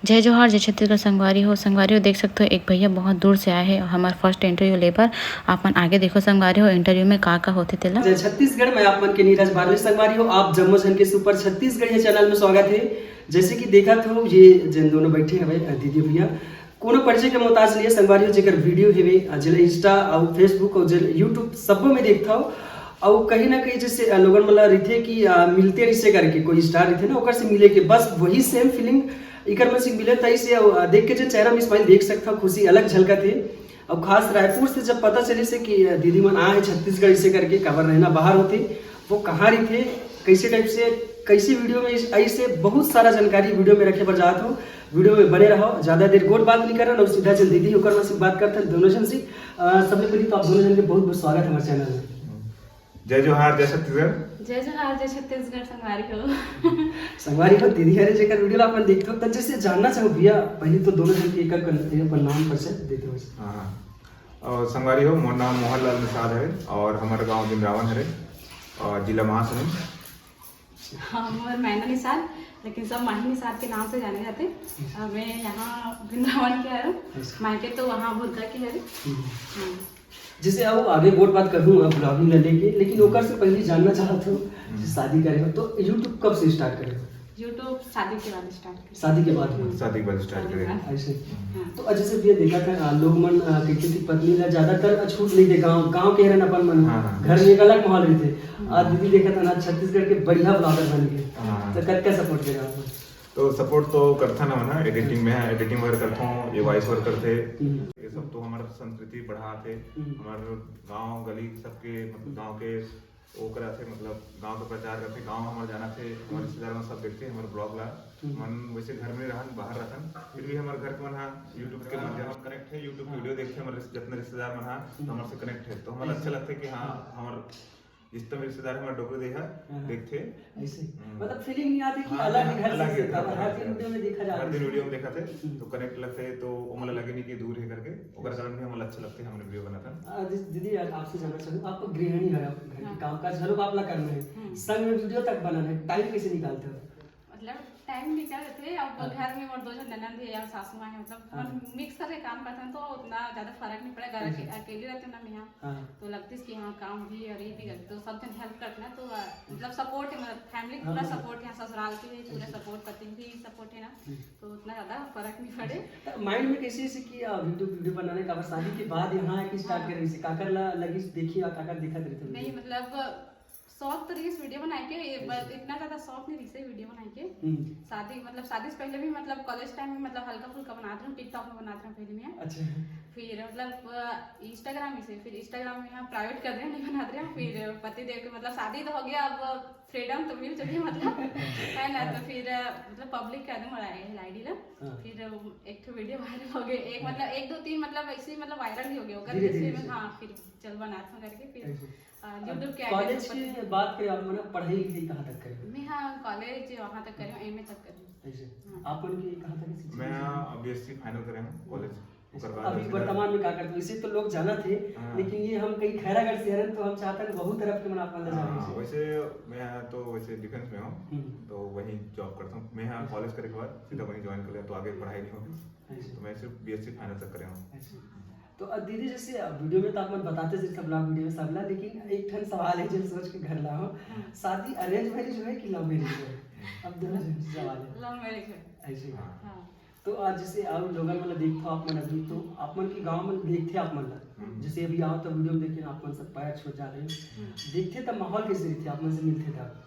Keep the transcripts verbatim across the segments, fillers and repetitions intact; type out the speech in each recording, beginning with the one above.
जय जोहार, जय छत्तीसगढ़ संगवारी हो। संगवारी हो, देख सकते हो, एक भैया बहुत दूर से आए हैं हमारे फर्स्ट इंटरव्यू ले बर। आप मन आगे देखो संगवारी हो, इंटरव्यू में का का होते तेला। जय छत्तीसगढ़, मैं आप मन के नीरज बारले। संगवारी हो, आप जम्मो झन के सुपर छत्तीसगढ़िया चैनल में स्वागत है। जैसे कि देखत हो, ये जिन दोनों बैठे हवे, अ, दीदी भैया, कोनो परिचय के मोहताज नहीं है। संगवारी हो, जेकर वीडियो हेवे, अ, जेला इंस्टा अउ फेसबुक अउ जेला यूट्यूब सबो में देखत हो, अउ कहीं ना कहीं जैसे, अ, लोगन मन ला रहिथे कि, अ, मिलते रिश्ते करके कोई स्टार रहिथे ना, ओकर से मिले के बस वही सेम फीलिंग इकर मन से मिले तइसे, अउ, अ, देख के जो चेहरा में स्माइल देख सकत हो, खुशी अलग झलकत हे। अउ खास रायपुर से जब पता चलिस हे कि, अ, दीदी मन आ हे छत्तीसगढ़ इसे करके, काबर रहना बाहर होथे, वो कहाँ रहिथे, कैसे टाइप से, कैसे वीडियो में इस-, ऐसे बहुत सारा जानकारी वीडियो में रखे बर जात हो। वीडियो में बने रहो, ज्यादा देर गोठ बात नहीं करन अउ सीधा चल दीदी ओकर मन से बात करथन दोनों झन से। अ, सबले पहले तो आप दोनों झन के बहुत बहुत स्वागत है हमारे चैनल में। जय जोहार, जय छत्तीसगढ़। जय जोहार, जय छत्तीसगढ़, संगवारी हो। संगवारी हो, दीदी हरे जेकर वीडियो ला अपन देखते हो, त जैसे जानना चाहो भैया, पहले तो दोनों झन के एक, एक, एक अपन नाम परिचय देते हो। हाँ, हाँ। और संगवारी हो, मोर नाम मोहन लाल निषाद हरे और हमारा गांव बिंद्रावन हरे और जिला महासमुंद। हाँ, मोर मैना निषाद, लेकिन सब माही निषाद के नाम से जाने जाते। और मैं यहाँ बिंद्रावन के हरव, अच्छा। मायके तो वहाँ भुरका के हरे। हम्म। हाँ। जैसे आओ आगे गोठ बात करहूँ ब्लॉगिंग ला लेके, लेकिन ओकर से पहले जानना चाहत हूँ, हम्म। जैसे शादी करे हो तो YouTube कब से स्टार्ट करे हो? YouTube शादी के बाद स्टार्ट करे। शादी के बाद में? शादी के बाद स्टार्ट शादी के करे। बाद। ऐसे? हम्म। हाँ। तो अच्छा से भैया देखा था, आ, लोग मन, आ, कहते कि पत्नी ला ज्यादातर छूट नहीं दे, गाँव, गाँव के रहन अपन मन, हाँ, हाँ। घर में एक अलग माहौल रहते। हम्म। आ दीदी देखा था ना, छत्तीसगढ़ के बढ़िया ब्लॉगर बन गए। हाँ। तो कतका सपोर्ट करे आप? तो सपोर्ट तो करथन हमन ह, एडिटिंग में ह, एडिटिंग वगैरह करथों, ये वॉइस ओवर करथे, हम्म। ये सब तो हमारा संस्कृति बढ़ाथे, हम्म। हमारे गांव गली सबके, मतलब, गांव के वो कराथे, मतलब, गांव के प्रचार करथे, गांव हमारे जाना थे, हमारे हम्म। रिश्तेदार मन सब देखथे हमारे ब्लॉग ला। हम्म। मन वैसे घर में रहन, बाहर रहथन, फिर भी हमारे घर के मन ह YouTube के माध्यम से कनेक्ट है, YouTube हाँ। वीडियो देखथे, हमारे रिश्ते-, जितने रिश्तेदार मन ह, हम्म। हमारे से कनेक्ट है, तो हमारे ऐसे। अच्छा लगता है कि हाँ, हाँ। हमारे जितना भी रिश्तेदार है, हमारे डोकरी दे है, हाँ, हाँ। देखथे। ऐसे? हम्म। मतलब फीलिंग नहीं आती कि हाँ, अलग ही घर अलग से ही देखा, घर हर से दिन देखा। वीडियो में देखा जा हर रहा दिन है। वीडियो में देखा थे, हम्म। तो कनेक्ट लगते तो वो मतलब लगे नहीं कि दूर है करके, ओकर कारण भी हमारे अच्छा लगते हैं, हमने वीडियो बनाता। आ, दीदी, दीदी, यार, आपसे जानना चाहूँ, आप गृहिणी है, घर के हाँ। काम काज घरों आप ला करना है, हम्म। संग में वीडियो तक बनाना है, टाइम कैसे निकालते हो? मतलब टाइम निकल जाथे, अब हाँ। घर में मोर दो झन ननद हे या सासू माँ हे, मतलब हाँ। मन मिक्स करके काम करथन तो उतना ज्यादा फर्क नहीं पड़े। घर हम्म। अके-, अकेली रहते ना मैं यहाँ, हाँ। तो लगतीस कि हाँ काम भी और ये भी करते, तो सब जन हेल्प करते ना, तो, अ, मतलब सपोर्ट है, मतलब फैमिली हाँ, पूरा हाँ। सपोर्ट है, ससुराल के भी पूरा अच्छा। सपोर्ट, पति भी सपोर्ट है ना, हम्म। तो उतना ज्यादा फर्क नहीं पड़े। तो माइंड में कैसे, ऐसे कि, अ, वीडियो, वीडियो बनाने का, बस शादी के बाद यहाँ आके स्टार्ट हाँ। करे, इसे काकर ला लगी, देखिए, काकर दिखत रहते नहीं, वीडियो। मतलब शौक तो रहिस वीडियो बनाए के, ये बस अच्छा। इतना ज्यादा शौक नहीं रहिस है वीडियो बनाए के। हम्म। शादी, मतलब शादी से पहले भी, मतलब कॉलेज टाइम में, मतलब हल्का फुल्का बनात रहे, TikTok में बनात रहे पहले मैं। अच्छा। फिर मतलब, अ, Instagram में से, फिर Instagram में यहाँ प्राइवेट कर रहे हैं, नहीं बनात रहे हैं। फिर पति देव के, मतलब शादी तो हो गया, अब फ्रीडम तो मिल चुकी है, मतलब, है ना, तो हाँ। फिर, अ, मतलब पब्लिक कर दूँ हमारा ये आईडी ला। हाँ। फिर, अ, एक ठो वीडियो वायरल हो गए, एक, हाँ। मतलब एक दो तीन, मतलब ऐसे ही, मतलब वायरल ही हो गया, ओकर धीरे, धीरे जैसे से। में, हाँ, फिर चल बनात हूँ करके, फिर ऐसे। अ, अब YouTube के आईडी कॉलेज के ऊपर। बात करें आप, मतलब पढ़ाई लिखाई कहाँ तक करे? मैं हाँ, कॉलेज वहाँ तक करे हूँ, एमए तक करे हूँ। ऐसे? हाँ। आप मन के कहाँ तक की शिक्षा मैं हुई? हाँ, BSc फाइनल करे हूँ कॉलेज। ऐसे? ओकर बाद अभी वैसे वर्तमान में का करते हो? इसे तो लोग जानत हे, हाँ। लेकिन ये हम कहीं खैरागढ़ से हरन, तो हम चाहते हैं बहुत तरफ के मन आप मन ला जाने हाँ, से। वैसे मैं तो वैसे डिफेंस में हूँ, हम्म। तो वहीं जॉब करता हूँ। मैं हाँ, अच्छा। कॉलेज करे के बाद सीधा वहीं ज्वाइन कर लिया, तो आगे पढ़ाई नहीं होगी। अच्छा। तो मैं सिर्फ BSc फाइनल तक करे हूँ। अच्छा। तो, अ, दीदी, जैसे, अ, वीडियो में तो आप मन बताते जैसे सब लोग वीडियो में सब ला, लेकिन एक ठन सवाल है जो सोच के घर ला हो, हाँ। शादी अरेंज मैरिज होय कि लव मैरिज होय? अब दोनों जन से सवाल है। लव मैरिज होय। ऐसे? हाँ। हाँ। तो आज जैसे और लोगन मन ला देखथो आप मन अभी, तो आप मन के गाँव मन देखथे आप मन ला, हम्म। जैसे अभी आओ तो वीडियो में देखे आप मन सब पैर छूट जाते हैं, हम्म। देखथे तब माहौल कैसे रहथे आप मन से मिलथे तब?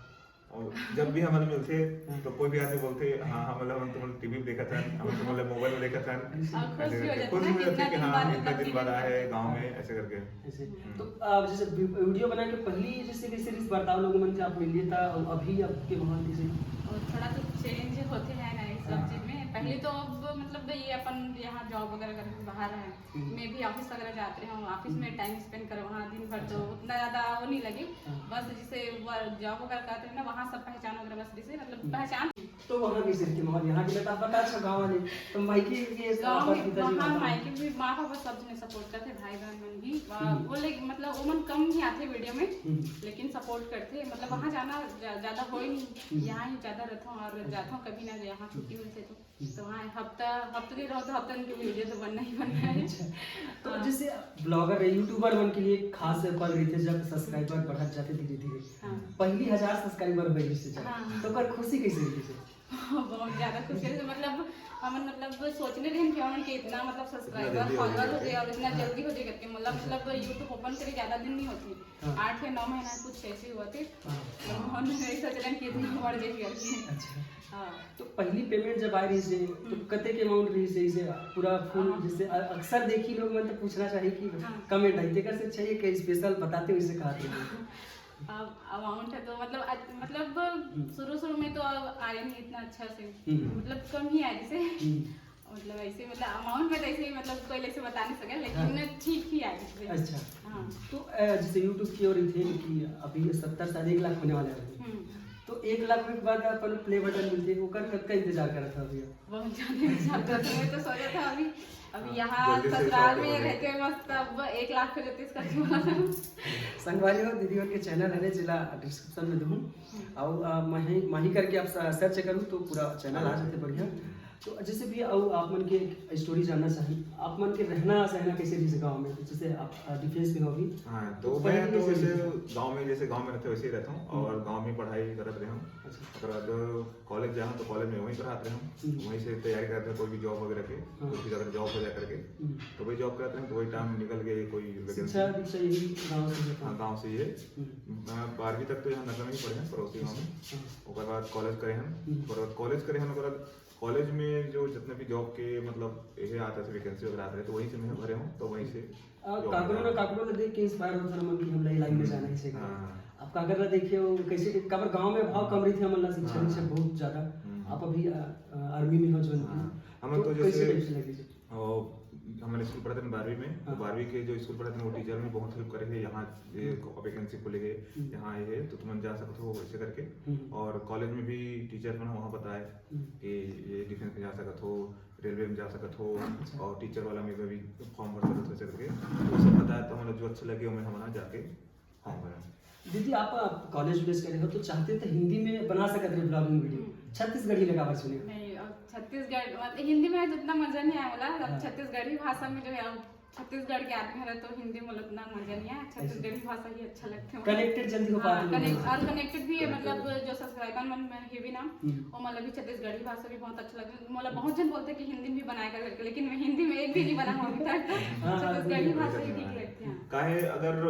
और जब भी हमन मिलथे, हाँ। तो कोई भी आदमी बोलथे, "हाँ, हमन ला, हमन तुमन टीवी में देखत हन, हमन तुमन ला मोबाइल में देखत हन।" और खुश ऐसे भी हो करके जाथे खुश ना, भी हो जाथे कितना कि दिन हाँ, बाद इतना दिन बाद आए हैं गाँव में, ऐसे करके। ऐसे। हम्म। तो, आ, जैसे वी-, वीडियो बना के पहली जैसे कैसे रिस बर्ताव लोगों मन से आप मिलिए था, और अभी आपके वहाँ कैसे? और थोड़ा तो चेंज होते हैं ना इस सब हाँ। चीज में। पहले तो अब मतलब ये अपन यहाँ जॉब वगैरह करके बाहर हैं, हम्म। मैं भी ऑफिस वगैरह जाते रहे हूँ, ऑफिस में हम्म। टाइम स्पेंड करो वहाँ दिन भर, तो अच्छा। उतना ज्यादा वो नहीं लगे। हाँ। बस जैसे वो जॉब वगैरह करते हैं ना, वहाँ सब पहचान वगैरह बस जैसे मतलब हम्म। पहचान। तो वहाँ कैसे रहते माहौल? यहाँ के लिए तो आप बता अच्छा गाँव वाले, तो मायके के गाँव में, पिताजी वहाँ माता? मायके भी माँ पापा सब जने सपोर्ट करते, भाई बहन मन भी, आ, हम्म। वो लोग मतलब वो मन कम ही आते वीडियो में, हम्म। लेकिन सपोर्ट करते, मतलब हम्म। वहाँ जाना जा-, ज्यादा हो ही नहीं, हम्म। यहाँ ही ज्यादा रहता हूँ और अच्छा। जाता हूँ कभी ना यहाँ छुट्टी हम्म। होने से तो। तो हाँ, हफ्ता, हफ्ता दिन रहो तो हफ्ता दिन की वीडियो तो बनना ही बनना है। अच्छा, तो हाँ। जैसे ब्लॉगर रहे, यूट्यूबर मन के लिए खास पल रहिथे जब सब्सक्राइबर बढ़त जाथे धीरे धीरे। हाँ। पहली हजार सब्सक्राइबर होए रिहिस जब, हाँ। तो ओकर खुशी कैसे रहिस? बहुत ज्यादा खुशी रहिस, मतलब हमन मतलब सोचने रहिन कि हमन के इतना मतलब सब्सक्राइबर जल्दी हो फॉलोअर हो जाएगा। जाए और इतना जल्दी हो जाए करके, मतलब मतलब यूट्यूब ओपन करे ज्यादा दिन नहीं होती, हाँ। आठ या नौ महीना कुछ ऐसे ही होते। हाँ। तो हमन नहीं सोच रहे कि इतना बढ़ जाए करके। अच्छा, हाँ। तो पहली पेमेंट जब आए रहिस हे तो कते के अमाउंट रहिस हे, इसे पूरा फुल? हाँ। जैसे अ- अक्सर देखी लोग मन तो पूछना चाहिए कि हाँ। कमेंट आई, तेकर से चाहिए कि स्पेशल बताते हो इसे कहा थे। अब अमाउंट है तो मतलब अच- मतलब शुरू शुरू में तो अब आया नहीं इतना अच्छा से, हम्म। मतलब कम ही आया जैसे, हम्म। मतलब ऐसे मतलब अमाउंट में तो ऐसे ही मतलब कोई ऐसे बता नहीं सके, लेकिन हाँ। मैं ठीक ही आया जैसे। अच्छा, हाँ। तो अ, जैसे यूट्यूब की ओर रहिथे कि अभी सत्तर साल एक लाख होने वाला है, हम्म। तो एक लाख के बाद अपन प्ले बटन मिलते, ओकर कब का इंतजार करत हो अभी? बहुत ज्यादा इंतजार करते हुए तो सोचा था अभी, अभी यहाँ जल्दी से ससुराल शौक में हो गया। रहते हुए मस्त अब एक लाख पे रहते इसका क्यों? संगवारी हो, दीदी उनके चैनल है जिला डिस्क्रिप्शन में दूँ, और अ, माही माही करके आप सर्च करूँ तो पूरा चैनल आ जाते बढ़िया। तो जैसे भी और आप मन के स्टोरी जानना चाहिए, आप मन के रहना सहना कैसे रहिस गाँव में, जैसे आप डिफेंस में हो अभी? हाँ, तो तो पहले मैं तो कैसे वैसे रहिस? गांव में, जैसे गांव में रहते वैसे ही रहता हूँ और गांव में पढ़ाई करत रहे हूँ। अच्छा। ओकर बाद कॉलेज जाऊँ तो कॉलेज में वहीं पर रहते रहूँ, हम्म। वहीं से तैयारी करते हैं कोई भी जॉब वगैरह के, हाँ। कोई भी अगर जॉब हो जाए करके। हम्म। तो वही जॉब करते हैं, तो वही टाइम निकल गए कोई vacancy। शिक्षा दीक्षा यही गाँव से होता हाँ, है? गाँव से ही है। हम्म। मैं बारहवीं तक तो यहाँ नगर में ही पढ़े हैं, पड़ोसी गाँव में। हाँ। ओकर बाद कॉलेज करे हम, हम्म। ओकर बाद कॉलेज करे हम, ओकर बाद कॉलेज में जो जितने भी जॉब के मतलब ये आता है, वैकेंसी वगैरह आते हैं, तो वहीं से मैं भरे हूँ, तो वहीं से आ, job काकरो मिला। ना काकरो ना देख के इंस्पायर होता है मन कि हम लाई लाइन में जाना ही चाहिए। हाँ। अब काकर ला देखे हो कैसे, काबर गाँव में भाव कम रहिथे, हमन ला शिक्षा हाँ। दीक्षा बहुत ज्यादा। हम्म। आप अभी आर्मी में हो ज्वाइन हाँ। किया, हमन तो कैसे जैसे टाइप से लगे जी? और हमन स्कूल पढ़त हन बारहवीं में, तो हाँ। बारहवीं के जो स्कूल पढ़त हन वो टीचर में बहुत हेल्प करे हे, यहाँ ये हम्म। वैकेंसी खुले हे, हम्म। यहाँ ये है तो तुमन जा सकत हो ऐसे करके। हम्म। और कॉलेज में भी टीचर मन वहाँ बताए हम्म। कि ये डिफेंस में जा सकत हो, रेलवे में जा सकत हो, अच्छा। और टीचर वाला में भी फॉर्म भर सकत हो ऐसे करके, वो सब बताए तो मतलब जो अच्छा लगे मैं हमारा जाके फॉर्म भरा। दीदी, आप कॉलेज वॉलेज करे हो तो चाहते तो हिंदी में बना सकत रहे ब्लॉगिंग वीडियो, हम्म। छत्तीसगढ़ी लगा बर सुने। नहीं, अब छत्तीसगढ़ मतलब हिंदी में तो उतना मजा नहीं आया वाला, अब हाँ। छत्तीसगढ़ी भाषा में जो है, अब छत्तीसगढ़ के आदमी हरे तो हिंदी में उतना मजा नहीं आया, छत्तीसगढ़ी भाषा ही अच्छा लगता है। कनेक्टेड जल्दी हो हाँ, पाते कनेक्ट और कनेक्टेड भी है, Connected। मतलब जो सब्सक्राइबर मन में ये भी ना, हम्म। वो मतलब भी छत्तीसगढ़ी भाषा भी बहुत अच्छा लगता है, मतलब बहुत जन बोलते हैं कि हिंदी में भी बनाया कर करके, लेकिन मैं हिंदी में एक भी नहीं बना हूँ अभी तक। हाँ, हाँ, छत्तीसगढ़ी बिल्कुल। भाषा ही ठीक लगती है। काहे अगर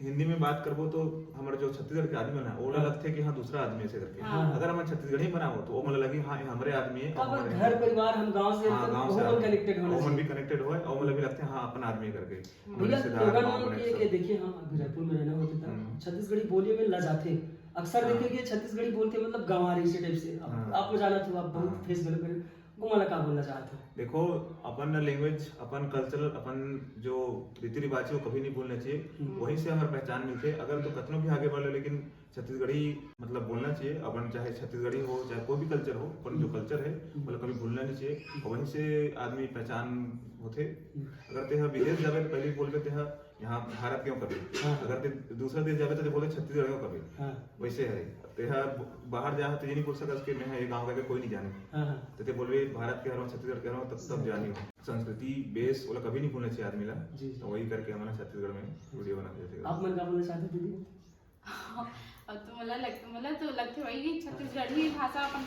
हिंदी में बात करबो तो हमारे जो छत्तीसगढ़ के आदमी मन है, वो हाँ। लगते हैं कि हाँ दूसरा आदमी ऐसे करके। हाँ। अगर हम छत्तीसगढ़ी बनाओ तो वो मतलब लगी हाँ ये हमारे आदमी है, काबर हमारे घर परिवार हम गांव से हाँ, तो गांव से वो आदमी। कनेक्टेड होना वो मन भी चाहिए। कनेक्टेड होए और मतलब भी लगते हैं हाँ अपन आदमी है करके। भैया, रिश्तेदार, लोगन गाँव मन connect के, सब। के देखिए, हाँ, अभी रायपुर में रहना होते था, हम्म। छत्तीसगढ़ी बोलिए में लजाथे। अक्सर हाँ। देखे कि छत्तीसगढ़ी बोलते मतलब गंवार इसी टाइप से। अब हाँ। आप वो जाना था, आप बहुत हाँ। फेस गलत करे, वो वाला का बोलना चाहते हो? देखो, अपन ना लैंग्वेज, अपन कल्चर, अपन जो रीति रिवाज है वो कभी नहीं भूलना चाहिए। हम्म। वहीं से हमारी पहचान मिलते है। अगर तो कतनो भी आगे बढ़ लो लेकिन छत्तीसगढ़ी मतलब बोलना चाहिए। अपन चाहे छत्तीसगढ़ी हो चाहे कोई भी कल्चर हो, अपन जो कल्चर है हम्म। मतलब कभी भूलना नहीं चाहिए। और वहीं से आदमी पहचान होते। हम्म। अगर तेहा विदेश जावे तो पहले बोल के तेहा यहाँ भारत क्यों कभी, हाँ। अगर ते दूसरा देश जावे तो बोले छत्तीसगढ़ क्यों कभी। हाँ। वैसे है, तेहा बाहर जा तो ये नहीं बोल सकस कि मैं ये गाँव का कोई नहीं जाने। हाँ, हाँ। तो ते बोलबे भारत के हरव, छत्तीसगढ़ के हरव, तब तब जानी हो। संस्कृति बेस ओला कभी नहीं भूलना चाहिए आदमी ला। जी, जी। तो वही करके हमन छत्तीसगढ़ में वीडियो बनाते थे। आप मन का बोलना चाहते हो दीदी? अब तो मला लग, मला तो लगते वही कि छत्तीसगढ़ी भाषा अपन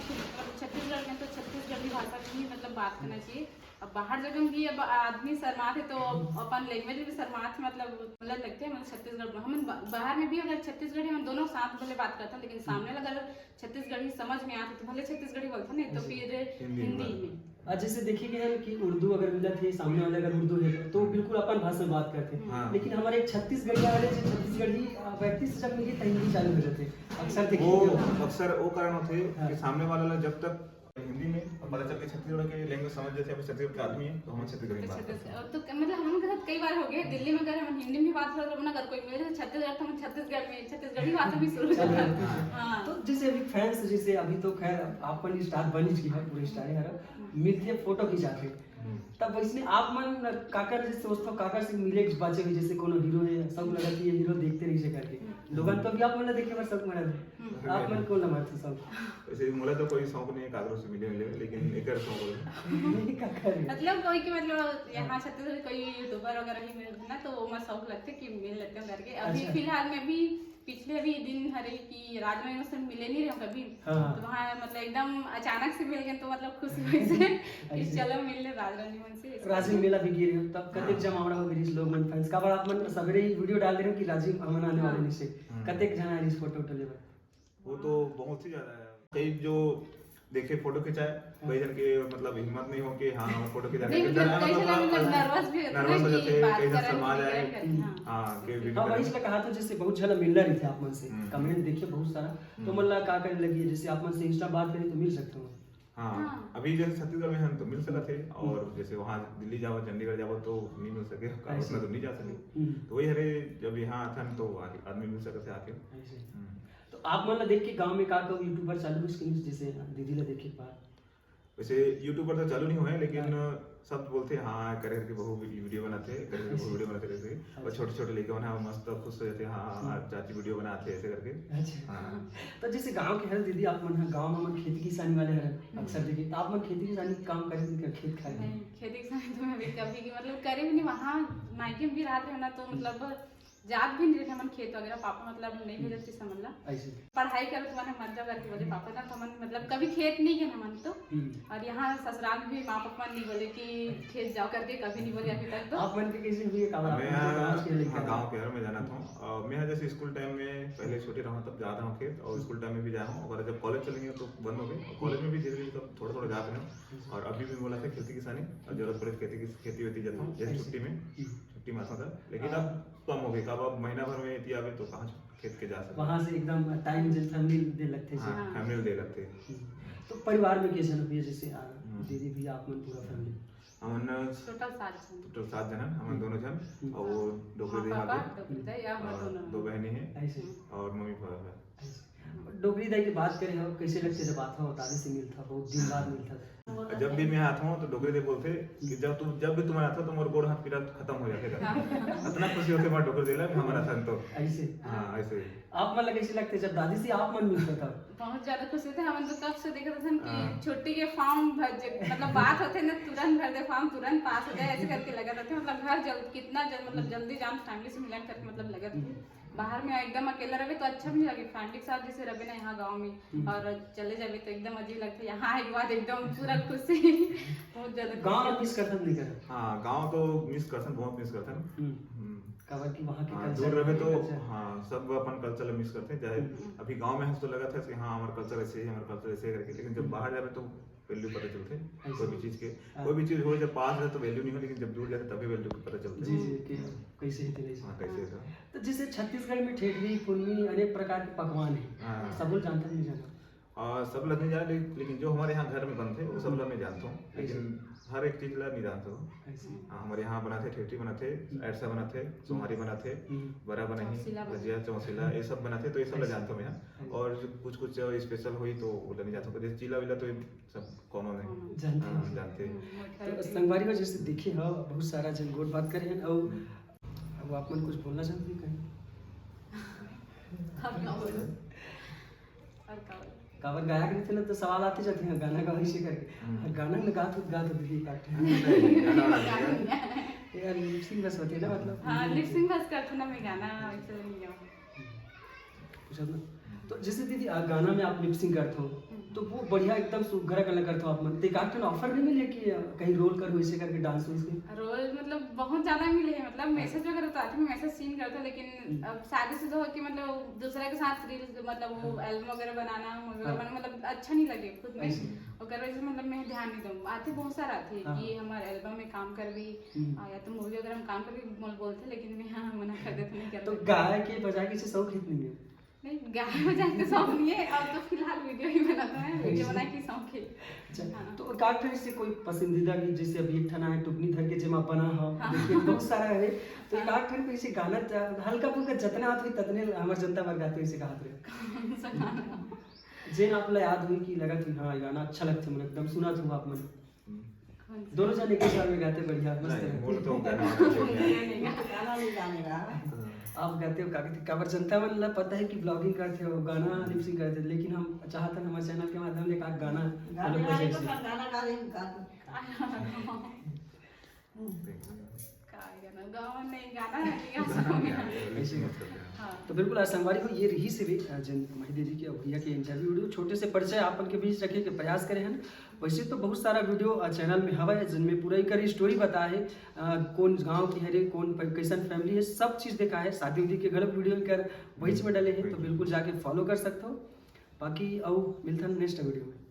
छत्तीसगढ़ में तो छत्तीसगढ़ी भाषा में ही मतलब बात करना चाहिए। अब बाहर जगह भी अब आदमी शर्मात है तो अपन लैंग्वेज भी शर्मात है, मतलब मला लगते हैं मतलब छत्तीसगढ़ में हम बा-, बाहर में भी अगर छत्तीसगढ़ी हम दोनों साथ भले बात करते हैं लेकिन सामने वाला अगर छत्तीसगढ़ी समझ में आते तो भले छत्तीसगढ़ी बोलते नहीं तो फिर हिंदी हिंदी में। में। आज जैसे देखिए कि है कि उर्दू अगर मिलत है सामने वाले अगर उर्दू है तो बिल्कुल अपन भाषा में बात करते हैं। हाँ। लेकिन हमारे एक छत्तीसगढ़िया वाले जो छत्तीसगढ़ी अ, व्यक्ति से जब मिली तो हिंदी चालू हो जाते हैं। अक्सर देखिए वो कि- अक्सर वो कारण होते हाँ। कि सामने वाला ला जब तक हिंदी में और पता चल के छत्तीसगढ़ के लैंग्वेज समझ जाते हैं, छत्तीसगढ़ के आदमी है तो हम छत्तीसगढ़ में तो बात करते छत्तीस हैं। और तो मतलब हम लोग के साथ कई बार हो गया, दिल्ली में अगर हम हिंदी में बात कर रहे हो ना, अगर कोई बोले तो छत्तीसगढ़ तो हम छत्तीसगढ़ में छत्तीसगढ़ी भाषा भी शुरू हो जाता है। हाँ। तो जैसे अभी फैंस जैसे अभी तो खैर आप मन स्टार बन ही चुकी है, पूरे स्टार है, मिलते फोटो खिंचाते। हम्म। तब इसमें आप मन काकर जैसे दोस्तों काकर से मिले बाचे हुए जैसे कोनो हीरो है, सब लगा कि ये हीरो देखते रहिए करके। लोगन तो भी आप मन देखे बर सब मना दे। आप मन कौन लगा सब? जैसे मोला तो कोई शौक नहीं है काकरो से मिले मिले, लेकिन एकर शौक है। का करे? मतलब कोई कि मतलब यहाँ छत्तीसगढ़ कोई यूट्यूबर वगैरह भी मिलते ना, तो वो मैं शौक लगते कि मिल लेते हैं करके। अभी अच्छा। फिलहाल में भी पिछले भी दिन हरे कि राजमणि से मिले नहीं रहे कभी। हाँ। तो वहाँ मतलब एकदम अचानक से मिल गए, तो मतलब खुशी हुई से कि चलो मिल ले राजमणि से। राजिम मेला भी गिरे हो, तब कतेक हाँ। जमावड़ा हो गए लोग मन फैंस का बार आप मन सबेरे ही वीडियो डाल दे रहे हो कि राजिम हमन आने हाँ। वाले निश्चय। हम्म। कतेक जना आइस फोटो उठो लेबर? वो तो बहुत ही ज्यादा है। कई जो देखे फोटो खिंचाए, कई जन के मतलब हिम्मत नहीं हो कि हाँ हम फोटो खिंचा नहीं, मतलब, कई जन मतलब nervous भी होते हैं नर्वस हो कि जाते, बात कई जन करन शर्मा भी जाए। करते हैं, हाँ। हाँ, कि वीडियो हाँ, वही बना- इसलिए कहा था, जैसे बहुत ज्यादा मिलना रही थे आप मन से, हम्म। कमेंट देखे बहुत सारा, तो हम्म। मन ला का करे लगी, जैसे आप मन से इंस्टा बात करी तो मिल सकते हो। हाँ, हाँ। अभी जैसे छत्तीसगढ़ में हम तो मिल सकते थे, और जैसे वहाँ दिल्ली जाओ, चंडीगढ़ जाओ तो नहीं मिल सके, ऐसे। उतना तो नहीं जा सके। हम्म। तो वही हरे, जब यहाँ आथन तो आके आदमी मिल सकते आके। ऐसे। हम्म। तो आप मन ला देख के गांव में का का यूट्यूबर चालू हुई कि नहीं, जैसे दीदी ला देखे के बाद? वैसे यूट्यूबर तो चालू नहीं हुए, लेकिन सब बोलते हैं, हाँ करे करके बहुत वीडियो बनाते हैं, करे करके बहुत वीडियो बनाते रहते हैं। और छोटे छोटे लड़के मन हैं, मस्त खुश हो जाते हैं, हाँ हाँ, चाची वीडियो बनाते हैं ऐसे करके। अच्छा। हाँ। तो जैसे गांव के हर दीदी आप मन ह, गांव में मन खेती किसानी वाले हर अक्सर देखे, तो आप मन खेती किसानी के काम करे नहीं कर खेत खाए? नहीं, खेती किसानी तो मैं भी कभी की मतलब करे भी नहीं। वहाँ मायके में भी रहत रहे ना, तो मतलब जात भी नहीं रहे हमन खेत वगैरह, पापा मतलब नहीं भेजत थे समझ ला। ऐसे। पढ़ाई करो तो मैंने मत जाओ करके बोले पापा ना, तो हमन मतलब कभी खेत नहीं गए हमन तो। हम्म। और यहाँ ससुराल में भी माँ पापा नहीं बोले कि खेत जाओ करके, कभी नहीं बोले अभी तक तो। आप मन के कैसे हुई, का मैं आप मन के गांव से यहाँ लेकर गाँव के हर मैं जाना था। और मैं यहाँ जैसे स्कूल टाइम में पहले छोटे रहा तब जाता हूँ खेत, और स्कूल टाइम में भी जाया हूँ, और जब कॉलेज चले गए तो बंद हो गए। और कॉलेज में भी धीरे धीरे सब थोड़ा थोड़ा जाते हैं, और अभी भी बोला था खेती किसानी, और जरूरत पड़े खेती की खेती वेती जाता हूँ, जैसे छुट्टी में, छुट्टी में आता था। लेकिन अब कम हो गई, अब अब महीना भर में यदि आवे तो कहाँ खेत के जा सकते। वहां से एकदम टाइम जब फैमिली दे लगते हैं। हाँ, फैमिली दे लगते हैं। हम्म। तो परिवार में कैसे ना भैया, जैसे आ, हम्म। दीदी भी आप मन पूरा फैमिली? हमन टोटल सात जन। टोटल सात जन हैं, हमन दोनों जन, हम्म। और वो डोकरी माँ दे पापा, आगे, डोकरी दाई या हमर और दोनों। दो बहनी हैं, ऐसे। और मम्मी पापा है। डोकरी दाई की बात करे हो, कैसे लगते जब आते हो, दादी से मिलता हो, बहुत दिन बाद मिलता हो? और जब भी मैं आता हूँ तो डोकरी दे बोलते कि जब तुम जब भी तुम्हारा आता हो तो मोर गोड़ हाथ पीड़ा खत्म हो जाते हैं। इतना खुशी होते हमारे डोकरी दे ला हमारा था तो। ऐसे। हाँ, ऐसे ही। आप मन लगे ऐसे लगते जब दादी से आप मन मिलता था? बहुत ज्यादा खुश होते हैं। हमन तो कब से देखत हन कि हाँ। छुट्टी के फॉर्म भर जे, मतलब बात होते ना, तुरंत भर दे फॉर्म, तुरंत पास हो जाए, ऐसे करके लगत रहते। मतलब घर जल्द, कितना जल्द, मतलब जल्दी जान, फैमिली से मिलन करके मतलब लगत है। बाहर में एकदम अकेला रहे तो अच्छा भी नहीं लगे, फैमिली के साथ जैसे रहे ना यहाँ गाँव में, और चले जावे तो एकदम अजीब लगता है। यहाँ आए के बाद एकदम पूरा खुशी, बहुत ज्यादा खुशी। गाँव मिस करता नहीं कर? हाँ, गाँव तो मिस करथन, बहुत मिस करथन। हम्म। हम्म। काबर कि वहाँ के हाँ, कल्चर दूर रहे तो कल्चर। हाँ, सब अपन कल्चर ला मिस करते हैं। चाहे अभी गाँव में हंस तो लगा था कि हाँ, हमारा कल्चर ऐसे ही, हमारा कल्चर ऐसे ही करके, लेकिन जब बाहर जावे तो वैल्यू पता चलते हैं कोई भी चीज के। कोई भी चीज हो जब पास रहे तो वैल्यू नहीं हो, लेकिन जब दूर जाते तभी वैल्यू पता चलते जी हैं। जी, कि कैसे ही थे नहीं। हाँ, कैसे था। तो जैसे छत्तीसगढ़ में ठेठरी, पुरमी, अनेक प्रकार के पकवान है, हाँ। सब लोग जानता नहीं जाना? और सब लोग नहीं जाना, लेकिन लेकिन जो हमारे यहाँ घर में बनते हैं वो सब लोग मैं जानता हूँ, लेकिन हर एक चीज ला नहीं जानता हूँ। ऐसे। हाँ, हमारे यहाँ बनाते, ठेठरी बनाते, अरसा बनाते, सोहारी बनाते, हम्म। बरा बनाही, चौसिला बनाही। भजिया, चौसिला, ये सब बनाते तो ये सब ला जानता हूँ मैं यहाँ। और जो कुछ कुछ स्पेशल हुई तो वो ला नहीं जानता हूँ, जैसे चीला वीला तो ये सब कॉमन है। जानते हाँ, हैं। जानते हैं। तो संगवारी हो, जैसे देखे हो बहुत सारा जन गोठ बात करे हैं, और अब आप मन कुछ बोलना चाहते हैं कहीं? अब का बोलूं? और का बोलूं? काबर गायक नहीं थे ना, तो सवाल आते जाते हैं गाना गाओ इसे करके। हम्म। गाना में गात गात दीदी काट नहीं, गाना वाला नहीं है। यार लिपसिंग बस होती है ना, मतलब। हाँ, लिपसिंग बस करते ना, मैं गाना वैसे नहीं गाऊँ। कुछ अपना, तो जैसे दीदी आ, गाना में आप लिपसिंग करते हो, तो वो बढ़िया एकदम सुघरा कला करते हो आप मन। तो एक आध ठन ऑफर नहीं मिले कि आ, कहीं रोल करो इसे करके डांस वांस के? रोल मतलब बहुत ज्यादा मिले हैं, मतलब मैसेज वगैरह तो आते हैं, मैसेज सीन करते हैं, लेकिन अब शादी से तो हो कि मतलब दूसरा के साथ रील्स, मतलब वो एल्बम वगैरह बनाना, मूवी वगैरह बनाना, मतलब अच्छा नहीं लगे खुद में। ओकर वजह से मतलब मैं ध्यान नहीं दूँ। आते बहुत सारा आते हैं कि हमारे एल्बम में काम कर भी, आ, या तो मूवी वगैरह में काम कर भी बोल बोलते, लेकिन मैं हाँ मना कर देते, नहीं तो करते। गाय के बजा के इसे शौक है नहीं है? नहीं, गाय बजाए के शौक नहीं है, अब तो फिलहाल वीडियो ही बनाता है, वीडियो बनाए के शौक है। अच्छा, तो एक आध ठन से कोई पसंदीदा गीत, जैसे अभी एक ठन है टुकनी धर के जेमा बना हो, देखिए बहुत सारा है, तो एक आध ठन कोई से गाना ज-, हल्का फुल्का जितना आत हुई ततने हमर जनता वर्ग आते हुई से गात रहे। कौन सा गाना? जेन आप ला याद हुई कि लगा थी हाँ ये गाना अच्छा लगता है, मन एकदम सुना थी आप मन। कौन सा? दोनों जन एक ही साथ में गाते बढ़िया मस्त नहीं, है। बोल तो गाना वाला नहीं है। नहीं, नहीं, गाना। गाना नहीं गाने का। हाँ। आप गाते हो, का कहते, काबर जनता मन ला पता है कि vlogging करते हो, गाना lip sync करते हो, लेकिन हम चाहत हन हमारे channel के माध्यम ले एक आध गाना गाने लोग वाले बजाइस। को गाना गा रहे हैं, गा दो। का गाना? गाँव नहीं गाना है, ये गाना। ऐसे गाते। हाँ। तो बिल्कुल आज संगवारी हो, ये रहिस हे अ, जन मही दीदी के अउ भैया के interview video, छोटे से परिचय आपन के बीच रखे के प्रयास करे हन। वैसे तो बहुत सारा video channel में हवय, जिनमें पूरा एकर story बता है, अ, कौन गांव के हरे, कौन प-, कैसन family है, सब चीज देखा है। शादी उदी के घलो video एकर वही में डले हैं, तो बिल्कुल जाके follow कर सकते हो। बाकी अउ मिलथन next video में।